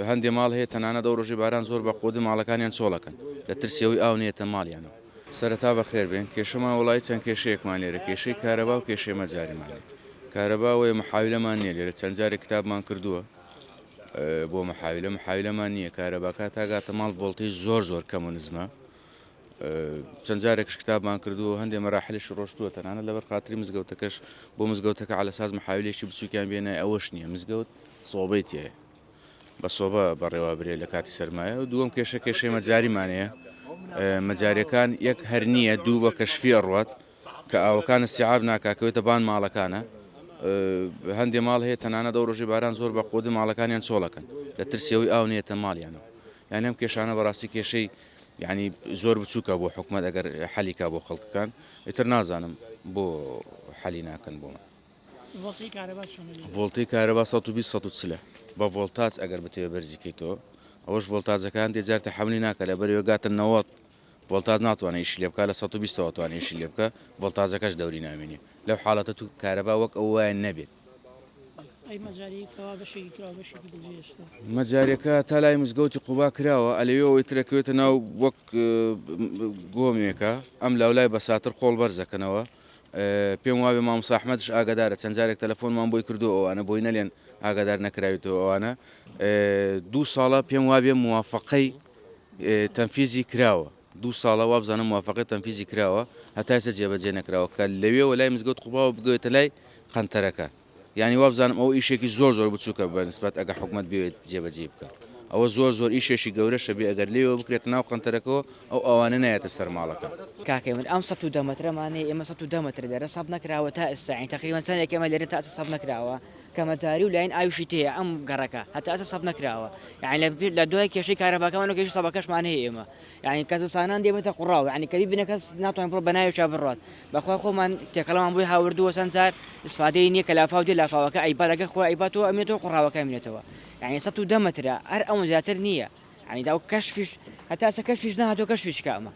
هەندێ ماڵ هەیە تەنانەت ئەو ڕۆژی باران زۆر بە قودی ماڵەکانیان چۆڵەکەن لە ترسی ئەوەی ئاو نێتە ماڵیانەوە. سەرەتا بەخێر بێن، کێشەمان وەڵایی چەند کێشەیەکمان لێرە کێشەی کارەبا و کێشەی مەجاریمان هەیە. کارەبا وەیە محاویلەمان نییە لێرە چەند جارێک کتابمان کردووە بۆ محاویلە محاویلەمان نییە کارەباکە تا گاتە ماڵ ڤۆڵتی زۆر زۆر کەم و نزمە چەند جارێکش کتابمان کردووە هەندێ مەراحلش ڕۆشتووە تەنانەت لەبەر خاتری مزگەوتەکەش بۆ مزگەوتەکە عەلەساز محاویلێکی بچووکیان بێنای ئەوەش نییە مزگەوت سۆبەی تایە بە سۆبە بەڕێوە برێ لە کاتی سەرمایە و دووەم کێشە کێشەی مەجاریمانەیە مەجاریەکان یەک هەر نییە دوو بە کەشفی ئەڕوات کە ئاوەکان استیعاب ناکا کەوێتە بان ماڵەکانە هەندێ ماڵ هەیە تەنانەت ئەو ڕۆژی باران زۆر بە قودی ماڵەکانیان چۆڵەکەن لە ترسی ئەوەی ئاو نێتە ماڵیانەوە یان ئەم کێشانە بەڕاستی کێشەی یعنی زۆر بچووکە بۆ حکومت ئەگەر حەلیکا بۆ خەڵکەکان ئیتر نازانم بۆ حەلی ناکەن بۆمان. ڤۆڵتەی کارەبا چۆنە لێرە؟ ڤۆڵتەی کارەبا 120 140 بە ڤۆڵتاج ئەگەر بتەوێ بەرزی کەیتەوە ئەوەش ڤۆڵتاجەکە هەندێ جار تەحەمولی ناکا لەبەرئەوەی گاتە 90 ڤۆڵتاج ناتوانێ ئیشی لێ بکا لە 120 ەوە توانێ ئیشی لێ بکا ڤۆڵتاجەکەش دەوری نامێنێ لەو حاڵەتە تو کارەبا وەک ئەو وایە نەبێت. ئەی مەجاری کەوا بەشێکی کراوە بەشێکی بەجێ هێشتووە؟ مەجاریەکە تا لای مزگەوتی قوبا کراوە ئەلەوێ ئەوەی ترەکەوێتە ناو وەک گۆمێکە ئەم لاولای بە ساتر قۆڵ بەرزەکەنەوە پێم وابێ مامۆستا ئەحمەدش ئاگادارە چەند جارێک تەلەفۆنمان بۆی کردو ئەوانە بۆی نەلێن ئاگادار نەکراویتەوە ئەوانە دوو ساڵە پێم وابێ موافقەی تەنفیزی کراوە دوو ساڵە وابزانم موافقەی تەنفیزی کراوە هەتا ئێستا جێبەجێ نەکراوە کە لەوێوە لای مزگەوت قوباوە بگەوێتە لای قەنتەرەکە یانی وابزانم ئەوە ئیشێکی زۆر زۆر بچووکە بە نسبەت ئەگەر حکومەت بێت جێبەجێی بکات ئەوە زۆر زۆر ئیشێکی گەورەشە بێ ئەگەر لێوە بکرێتە ناو قەنتەرەکەوە ئەو ئاوانە نایەتە سەر ماڵەکە. کاکەی من ئەم 110 مەترەمان هەیە ئێمە 110 مەتر لێرە سەب نەکراوە تا ئێستا یانی تەقریبەن چەندێک ئێمە لێرە تا ئێستا سەب نەکراوە کە مەجاری و لاین ئاویشی تێیە ئەم گەڕەکە هەتا ئێستا سەب نەکراوە یانی لە لە دوای کێشەی کارەباکەمان و کێشەی سەبەکەشمان هەیە ئێمە یانی کە زستانان دێمەتە قوڕاو یانی کە بیبینە کەس ناتوانێت بڕۆ بەناویشا بڕوات بەخوا خۆمان تێکەڵەمان بۆی هاوردووە چەند جار ئیسفادەی نییە کە لافاو دێ لافاوەکە ئەیبا لەگەڵ خۆی ئەیباتەوە ئەمێنێتەوە قوڕاوەکە ئەمێنێتەوە یانی 110 مەترە هەر ئەوەن زیاتر نییە یانی دا کەشفیش هەتا ئێستا کەشفیش نەهاتووە کەشفیش کە ئەمە.